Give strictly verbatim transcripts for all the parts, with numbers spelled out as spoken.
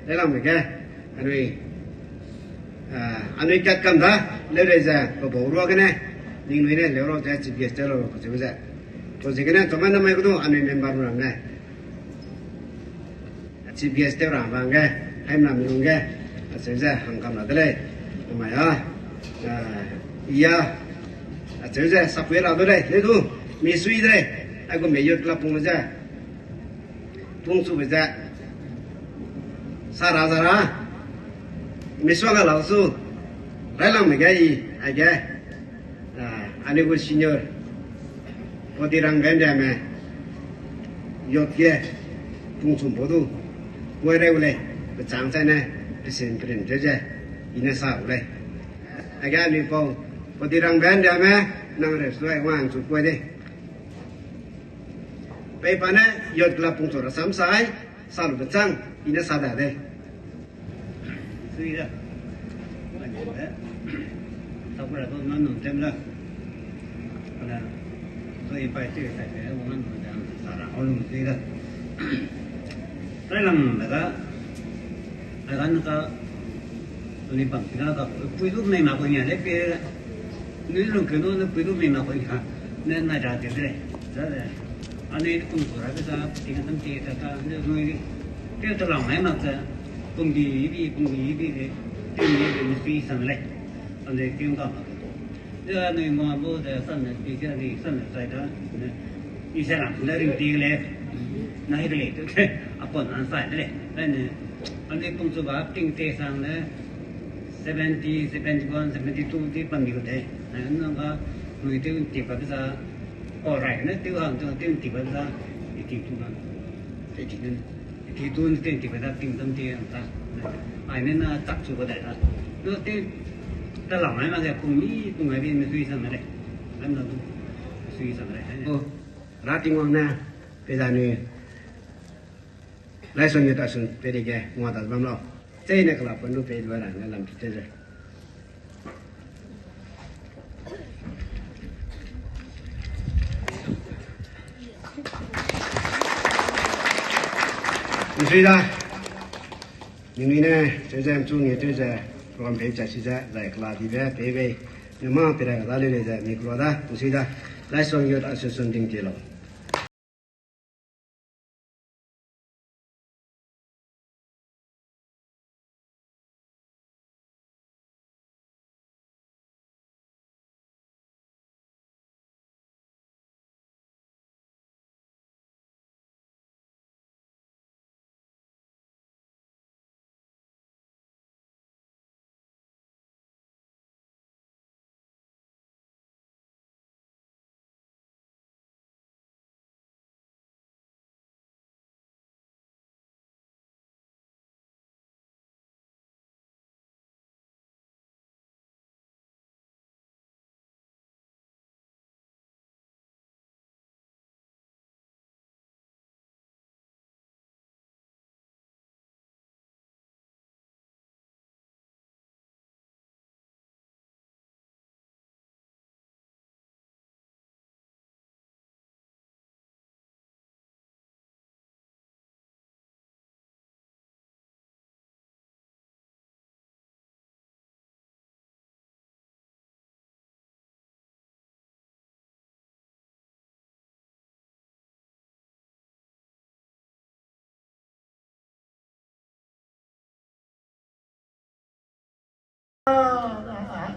Railangme ge, anui, ah, anui kat kam da, leu lei ze, pe bau ruagene, ningnui ne, leu rau ze, chief guest tew lau, kacheu ze. Kacheu gene, chome namai gu du, anui member ram ne. Chief guest tew ra bang ge, haimna mi lung ge, acheu ze, hang kam ra de lei. Namai a, ah, iya, acheu ze, sapui ra de lei, leu du, mi sui de lei, ai gu me youth club pung ze. Pungchube ze, sa ra za ra, mi suang ga lau su, railangme ge i, aige, ah, anui gu senior, Podirang Bendiame, youth ge, pungchum bau du, kuaireu lei, pechâng chaine, pesin perin tew ze, i ne sa u lei. Aige anui pau, Podirang Bendiame, nang reu su ai wangchu kuai de. Peipa ne youth club pungchu rasam sai, sa lu bechâng, i ne sa da de. Sui da. Sa ku ra du nanu tem da. Ana, so i pai te sai te, nanu tem sa ra, o lu sui da. Railangme da. Agan ka, ni bam ti na ka, pui du mei ma ku nia le pe, ni lung ke nu, ni pui du mei ma ku nia, ne na ja de de, za de. Anui pungchu ra ke za, ting sam ti ta ta, ne nui, ke ta lang mai mak ze, pung di bi, pung di bi de, ting ye de, ni sui sang le, anui ting ka ma. Ze anui ma bu ze sane pi ze anui sane sai da, ne, i se lam da ring ti le, na hi le, tu ke, a pon an sai de le, ne, anui pungchu ba ting te sang ne, seventy, seventy one, seventy two ti pan di de, ne, nang ga, nui te ti ba za, o rai ne, ti hang te ti ba za, i ti tu na, i ti ne. Ti tu ne ti ba da ting tam ti ta. Ai ne na tak chu ba da. No ti ta lang ai ma ge pung mi pung ai bi me sui sang le. Lam na tu sui sang le. O, ra Tingwang ne pe za ni. Laisong ye ta sun pe de ge ngua da bam lau. Chei ne kala pon lu pe du ra ne lam ti te ze. Nsui da. Ningnui ne, cheu ze mchu nge teu ze, program pei cha si ze, zai kela dibe, pei bei. Numa pira da le le ze, mi kula da, nsui da. Laisong Youth Association ding ti lau.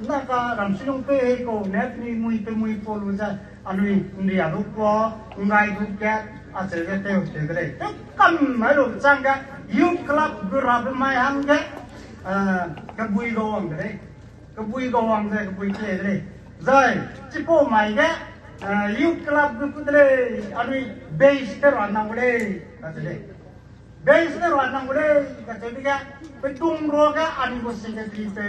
Na ka Ramsuilungpeu hei kau ne penui mui pe mui pau lu ze, anui nria du kua, ngai du ke, acheu ze tew tew de lei. Tew kam mai lu chang ge, youth club gu rabe mai hangge, eh, kebui ga wang de lei. Kebui ga wang ze kebui kei de lei. Zai, chipau mai ge, eh, youth club gu ku de lei, anui base te ra nang gu lei, kacheu lei. Base ne rua nang gu lei, kacheu dege, pe tung ruage anui gu secretary pe,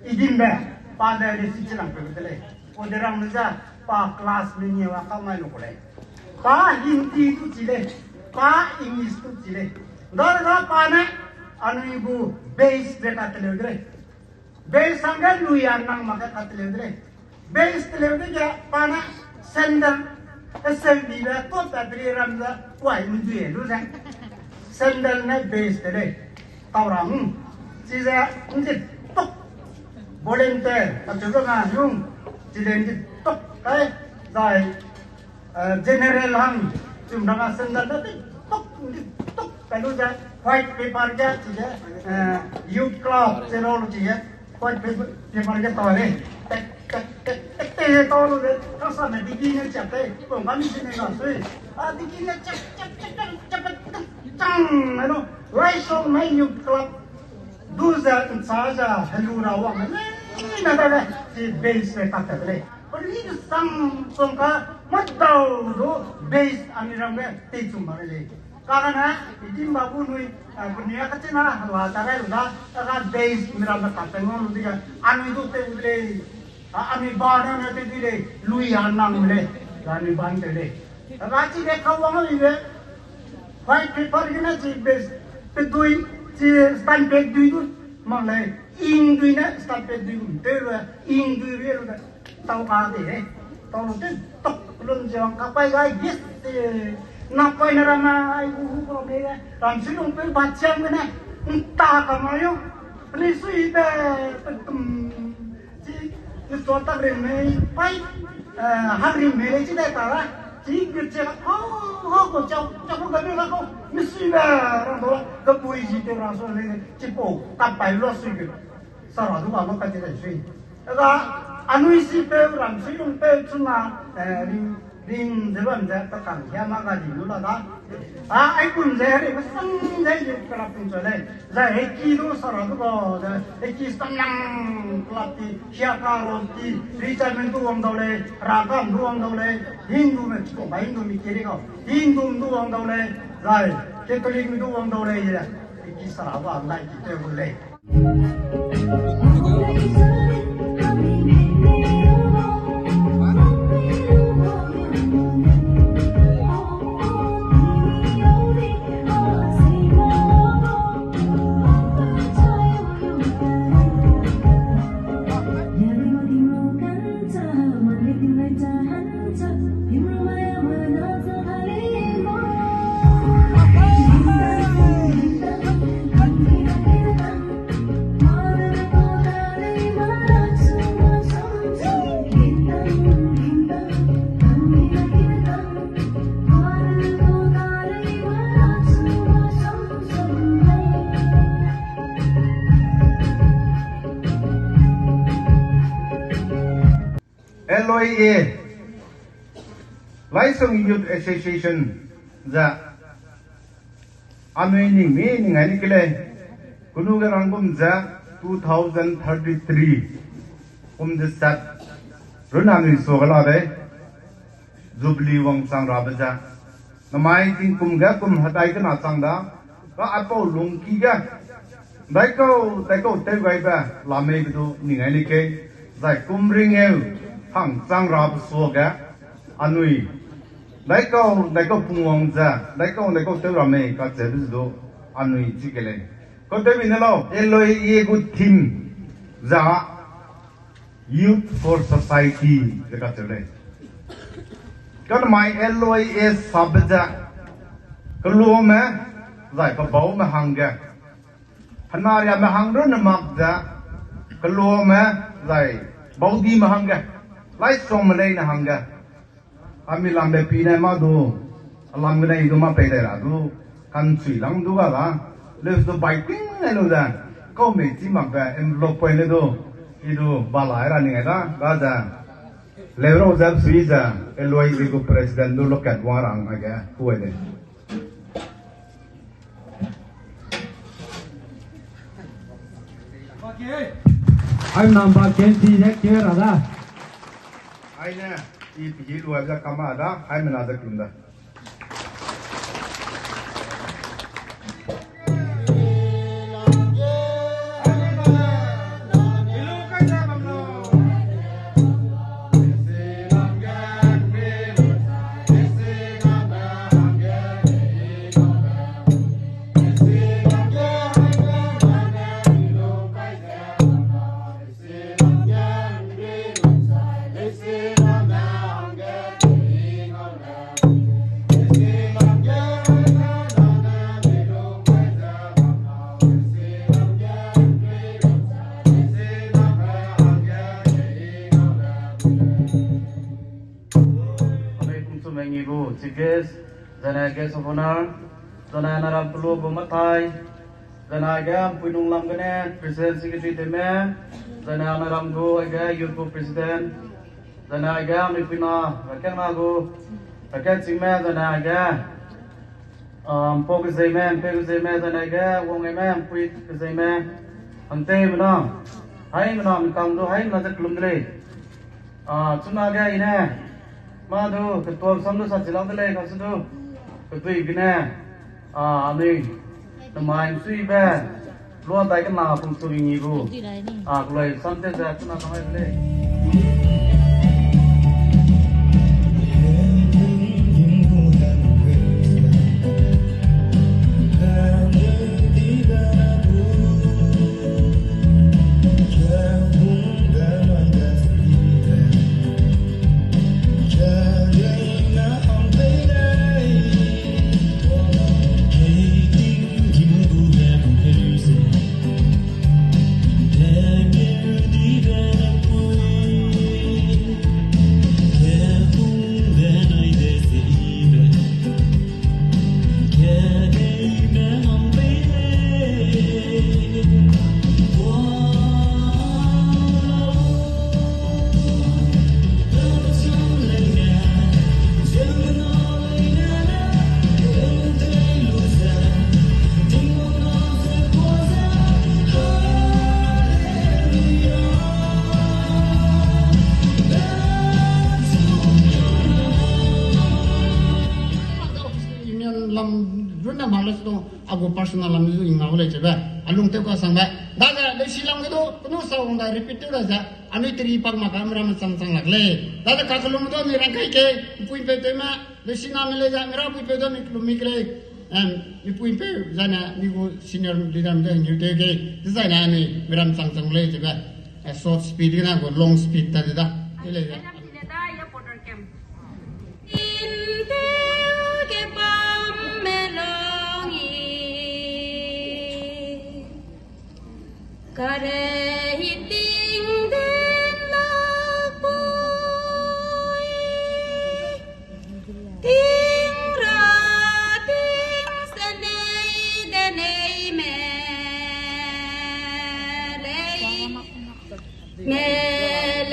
Idimbe, pa de lei si chi lang pe de lei. Pau de rang ne ze, pa class me nge wa ka mai lu gu lei. Pa Hindi tu chi lei, pa English tu chi lei. Dadege pa ne, anui gu base ze kateleu de lei. Base hangge lui a nang mak ge kateleu de lei. Base teleu dege pa ne sandal, S M B be tot ta peri ram ze, kuai ndui lu ze. Sandal ne base te lei. Tau ra hung. Chize, nji tuk. Volunteer, kacheu ga hung. Chile nji tuk kai, zai, eh, general hang, chum ranga sandal ne tuk, nji tuk, kai lu ze, white paper ge, chize, eh, youth club, zero lu chize, white paper, paper ge tau lei. Tek, tek, tek, tek, tek, tau lu ze, kasa ne digi ne chap tei, kong kami si ne ga sui. A, digi ne chap, chap, chap, chang, ne lu, Laisong ne youth club, du ze, nsa ze, helu ra wang, ne, ne, ne, ne, chi base ne kak te lei. Peli de sang song ka, ma dau du, base ani ram ge, tei chum ba lei. Kagane, Idimbe gu nui, eh, penui a kachena, hela ta gai lu da, kaga base mi ram ge kak te ngau lu dege, anui du tei de lei. A, anui ba ne, ne tei de lei, lui a nang lei, anui ba ne tei lei. Kaga chi de kawang lu de, white paper gene chi base, pe dui, chi stamp pad dui du, mak lei, ink dui ne stamp pad dui gum tei lu, ink dui ri lu de. Tau ka de, tau lu te, tok lun ze wang kapai gai gis te. Napoine ram ai gu hu ko me ge, Ramsuilungpeu ba chiang gene, nta ka ma yo. Peli sui be, pe tum, chi, ni so tak rin mei, pai, eh, hak rin mei lei chi dai ta ra. Chi ge che, ho, ho, ko chau, chau ko ga me la ko, mi sui be, rang do, ga bui ji te ra so le, chipau, kapai lu sui ge. Sara du ba ma ka chi dai sui. Aga, anui si pe, Ramsuilungpeu chuna, eh, ring, ring ze bam ze, pe kang hia ma ga di lu la da. A, ai kun ze, ri, ma sang ze, yu club pung chua lei. Zai, heki du, sara du ba, zai, heki stamlang club ti, hia ka ro ti, ri chai men du wang dau lei, ra kam du wang dau lei, Hindu me, ko ba Hindu mi kiri kau, Hindu du wang dau lei, zai, Catholic mi du wang dau lei, ye, heki sara ba, lai ki te gu lei. L O A, Laisong Youth Association, ze, anui ning mi ning ai ni ke lei, kunu ge rang gum ze, two thousand thirty-three, kum ze sat, run anui so ga la dei, Jubilee wangchang rabe ze, namai tingkum ge kum hedai kena chang da, ka aipau lungki ge, daikau, daikau tew gaibe, lameibe du ning ai ni ke, zai kum ringeu, hang chang rabe suage, anui, daikau, daikau pungwang ze, daikau, daikau tew ra mei kacheube ze du, anui chi ke lei. Kau tewbi ne lau, L O A gu theme, za, Youth for Society, ze kacheu lei. Kanmai L O A sabe ze, keluame, zai pebaume hangge. Henariame hang runne mak ze, keluame, zai baudime hangge. Laisongme leine hangge. Ami lambe pi ne mâ du, alam gene i du mâ pei dai ra du, kanchui lang du ga la, leu du bai ting ne lu ze, kau mei chi makbe envelope point le du, I du ba lai ra ning ai da, ga ze. Leurau ze sui ze, eloi i gu president du lokat wang ra hangge, kuai de. Ai namba kenti ze ke ra da. Ai ne, i pigi lua ze kama da, ai mena ze kum da. Amei kum chu mengi gu Chief Guest, zane Guest of Honor, zane naram pelu gu matai, zane aige mpui nung lam gene President Secretary teme, zane naram gu aige Youth gu President, zane aige anui puina, rakengna gu, rakeng chingme, zane aige, ah, mpau kezeime, mpeu kezeime, zane aige, wangaime, mpui kezeime, hangtei mena, hai mena, mi kang du hai mena ze kelum de lei. Ah, chuna ge ine, ma du, ketuam sam du sa chilak de lei, kasu du, kedui gene, ah, anui, namai nsuibe, lua dai kena pung su ngi gu, ah, keloi sam te ze, chuna kamai de lei. Union lam runne mak le su du, a gu personal lam zu i ngau lei chebe, a lung tew kasangbe. Daze, leisi lam ge du, kenu sa wang da repeat tew da ze, anui teri pak mak ka meramme chang chang lak lei. Daze, kakelum du anui rang kai ke, mpui mpeu tewme, leisi name lei ze, mera pui peu du anui kelum mi ke lei, em, mipui mpeu zane, mi gu senior leader me du hingeu tew ke, dezaine anui meramme chang chang lei chebe, eh, short speech gene gu long speech ta de da. E lei ze. Kare hi ting den lak pui, ting ra ting se nei de nei me lei. Me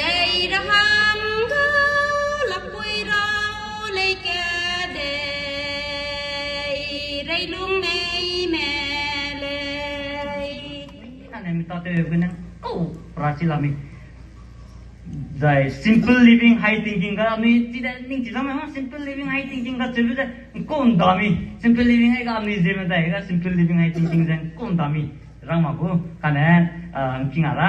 lei ra hang ga lak pui rau lei ke dei, rei lung nei me lei. Kane mi ta te gene kau ra chi la mi. Zai simple living, high thinking ga mi chi de ning chi la mi ha, simple living, high thinking ga chebe ze kau nda mi. Simple living ai ga mi ze me dai ga simple living, high thinking ze kau nda mi. Rang ma gu, kane, ah, nking a ra.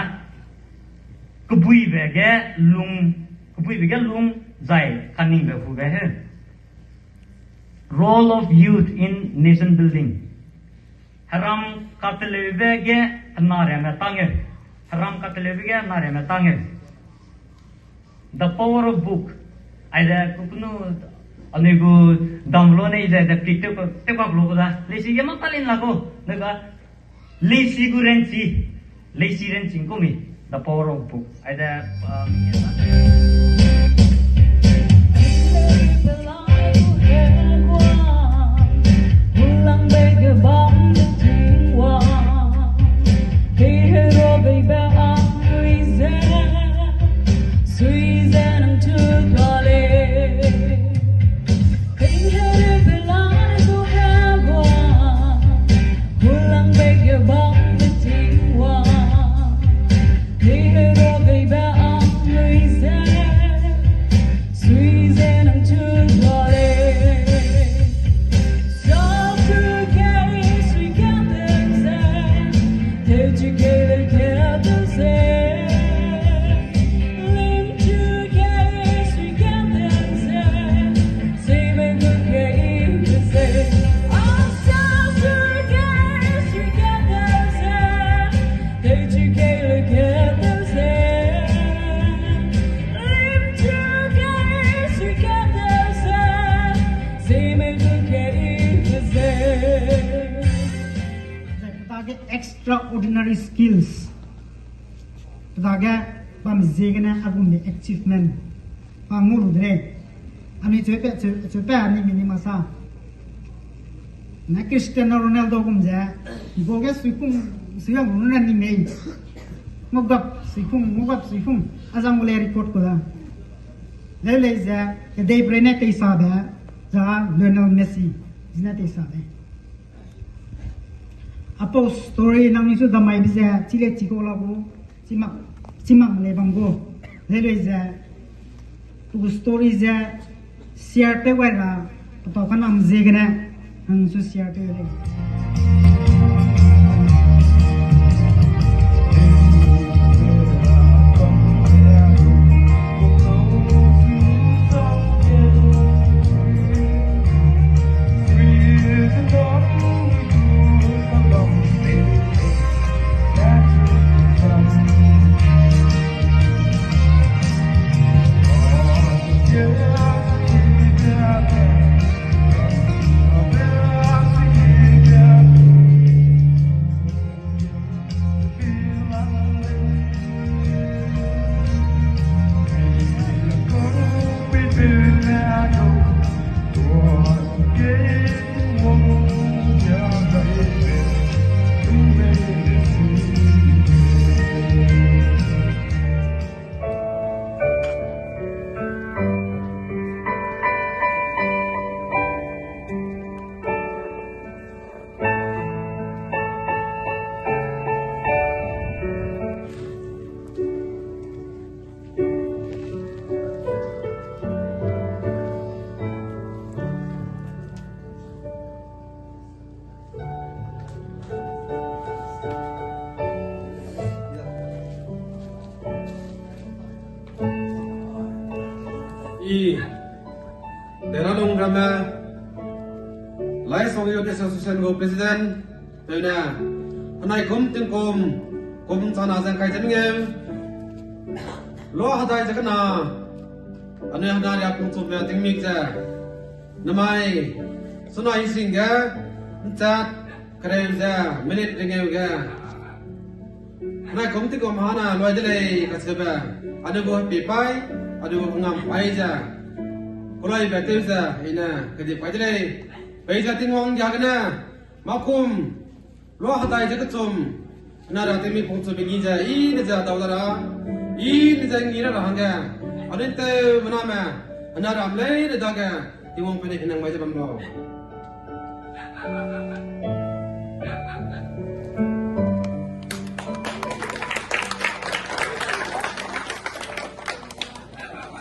Kebuibe ge lung, kebuibe ge lung zai kaningbe hube he. Role of youth in nation building. Heram kateleube ge henareme tangeu. Heram kateleube ge henareme tangeu. The power of book. Aide kukunu anui gu damlo ne ide de pik te ko te bak lo da. Leisi ge ma talin la ko. Ne ga leisi gu renchi. Leisi renchi ko mi. The power of book. Aide, uh, Extraordinary skills. Pe dage bam ziegene a gum de achievement pa ngau lu de lei. Anui cheu pe, cheu, cheu pe anui mi ni masa. Na Cristiano Ronaldo gum ze, ball ge suikhung, suikhung lu ne ni mei. Ngau gap suikhung, ngau gap suikhung. A zang gu lei record ku da. Leu lei ze, kedei brei ne teisabe, za Lionel Messi, zine teisabe. Apau story nang ni su damai bi ze, chi le chi kau la gu, chi mak, chi mak lei bam gu. Leu lei ze, pe gu story ze, share tew gai ra, petau kanam ziegene, nang su share tew lei. I, Tera Lungramme, Laisong Youth Association gu President, teune, anai kum tingkum, kum chana zeng kai zeng ngeu, lua hedai ze kena, anui hena ria pungchum me tingmik ze, namai, suna i sing ge, nchat, kereu ze, minute ringeu ge, anai kum tingkum hana loi de lei kacheube, anui gu hepi pai, anui gu hengam pai ze, kulaibe tew ze, ine, kedi pai de lei, peize Tingwang diagene, makum, lua hedai ze kechum, hena ra tingmik pungchum be ngi ze, i ne ze dau da ra, i ne ze ngi ra ra hangge, anui tew mename, hena ram lei ne dage, Tingwang pene hinang mai ze bam lau.